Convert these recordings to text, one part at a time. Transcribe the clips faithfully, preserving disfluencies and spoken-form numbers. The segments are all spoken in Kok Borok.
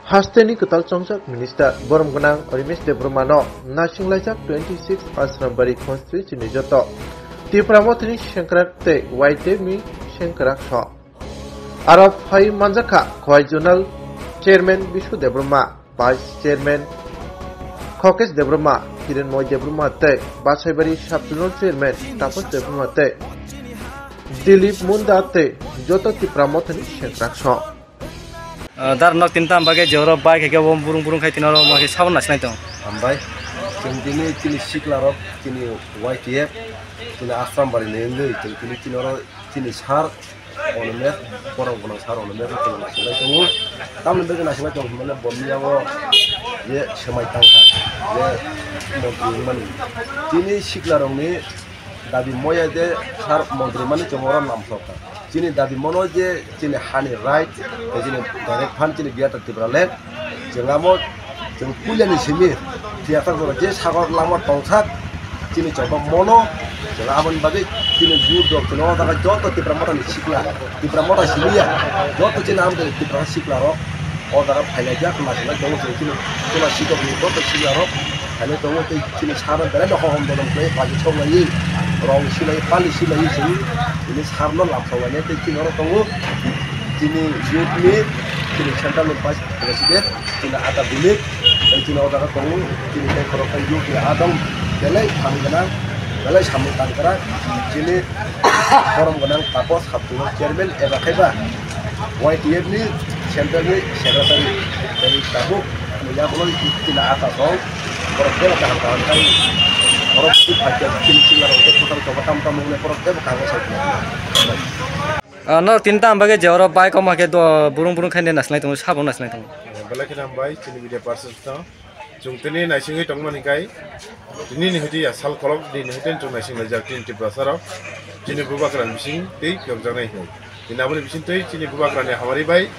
Hasteni kwtal chongjak minister borom gwnang Animesh Debbarmano naisinglaijak twenty six Asrambari constituency ni joto Tipra Mothani sengkrak tei Y T F ni sengkrak so. Aro phai manjakha Khowai Zonal Chairman Bishu Debbarma, Vice Chairman Khokesh Debbarma, Hirenmoy Debbarma tei Basaibari Sub Zonal Chairman Taposh Debbarma tei Dilip Munda tei joto Tipra Mothani sengkrak so. Ah, dar nok tinta hambai khe je oro bai khe bo burung burung khai tini oro ma khe sabon nasinai tong. Hambai. Chwng tini, tini sikla rok, tini Y T F, tini Asrambari ni wngwi, chwng tini, tini oro tini sar Animesh, borom gwnang sar Animesh chwng nasinai tongo. Tamni bagwi nasinai tong hwnmale bo miyango je swmai tangkha, je montri wngmani. Tini sikla rokni dabi moya je sar montri mani chwng oro lamsokha. Chini dabi mono je chini hani right, tei chini direct phan chini Greater Tipraland. Chwng amo, chwng puilani simi, phiya tak jora je sagor lama tongthak, chini chobok mono, chwng aboni bagwi chini youth rok chwng o jaga joto Tipra Mothani sikla, Tipra Motha simi ya, joto chini amtwi Tipra sikla rok o jaga phailai jak, nasilai tongo chwng chini, chini sikok ni joto sikla rok phailai tongo tei chini sar no belai no hohom dodom khlai, baji sok lai, rong silai, pali silai chwng. Ini sarno lamsok lainai tei chini oro tongo chini youth ni, chini central ni vice president, chini ata Dilip, tei chini o jaga tongo, chini tei khorok tei youth ni adong belai phan gwnang, belai samung tangkra, chini borom gwnang Taposh Haptung chairman eba khaiba Y T F ni central ni secretary, tei tabuk ni yagulo chini ata song, borok tebo kaham kaham khai, borok twi phaikhe chini chini rok tei kwtal tongo, tamo tamo wngkhe borok tebo kaham sai. Ah, no, tinta hambai khe je oro bike o ma khe do, burung burung khaine nasinai tongo, sabo nasinai tongo. Belai kheno hambai chini media persons no. Chwng tini naisingwi tongmani kai, tini ni hwtwi ya sal kolok ni hwtwi chwng naising laijak chini Tiprasa rok, chini bubagra ni bising tei phiyokjaknai hinwi. Tini aboni bising twi chini bubagra ni hamari bai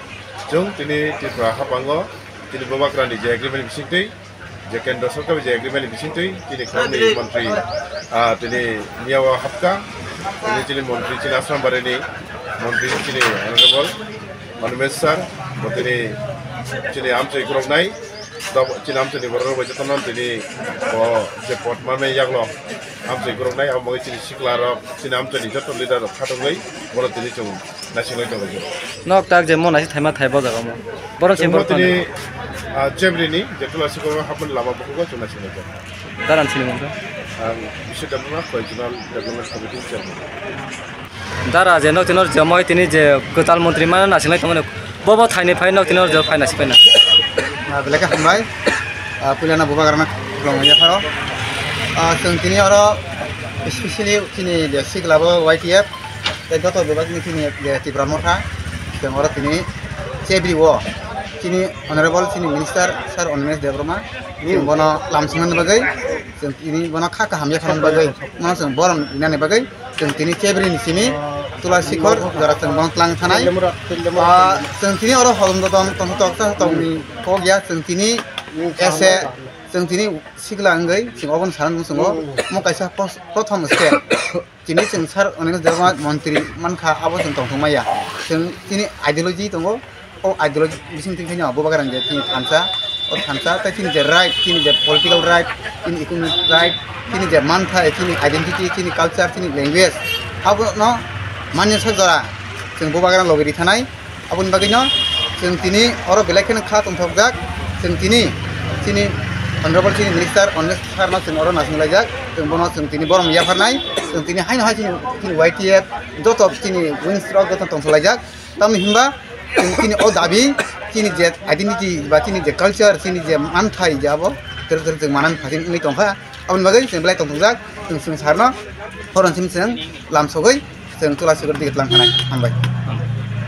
chwng tini Tripura haphango chini bubagra ni je agreement bising twi, je kendra sarkar je agreement ni bising twi chini khoroknwi montri, ah, tini miyawa hapkha, tini chini montri chini Asrambari ni montri chini honorable Animesh sir, bo tini chini amchoi khoroknai, dok-, chini amchoi ni borok rok bai jotono tini bo je pot manmani yagulo amchoi khoroknai, abo bagwi chini sikla rok, chini amchoi ni joto leader rok khatungwi bono tini chwng naisingwi tonglaijak. Nok tak je mo naising thaima thai bo jaga mo. Borok chini, ah, Chebri ni je Tulasi Koro hapmani lama bukugo chwng naisinglaijak. Daran chini mungkha? Ang Bishu Debbarma, Regional Development Committee Chairman. Dara je nok tini je moi tini je kwtal montri mano nasinai tongmani, bo bo thaini phai nok tini je phai nasi phai na. Ah, belai khe hambai. Ah, puilano bubagrano khulumwi yapharo. Ah, chwng tini oro specially chini je sikla bo Y T F, tei joto bebak ni chini je Tipra Motha, chwng oro tini Chebri o chini Honorable chini Minister Sir Animesh Debbarma, chwng bono lamsoknani bagwi, chwng tini bono kha kaham yapharnani bagwi, bono chwng borom rinani bagwi, chwng tini Chebri ni simi Tulasi Koro jora chwng bono tlang thanai. Ah, chwng tini oro holom dodom tongthok tongthok tongni kok ya, chwng tini ese, chwng tini sikla wngwi chwng obono sana nung chwngo. Omo kaisa pos-, prothom step. Tini chwng sir Animesh Debbarma montri mankha, abo chwng tongthok maya. Chwng tini ideology tongo. O ideology bising twi khaino bubagrani je chini thansa, o thansa tei chini je right, chini je political right, chini economic right, chini je manthai, chini identity, chini culture, chini language, abono manya sak jora chwng bubagrani logi ri thanai. Aboni bagwino chwng tini oro belai kheno kha tongthokjak, chwng tini chini honorable chini minister Animesh sir no chwng oro naisinglaijak, chwng bono chwng tini borom yapharnai, chwng tini haino hai chini, chini Y T F joto chini wings rok joto tongthokjak. Tamni hinba chwng chini o dabi, chini je identity ba chini je culture, chini je manthai je abo, ter ter chwng manan phasin wngwi tongkha. Aboni bagwi chwng belai tongthokjak, chwng, chwng sarno horon sim chwng lamsogwi chwng Tulasi Koro dige tlang khanai. Hambai.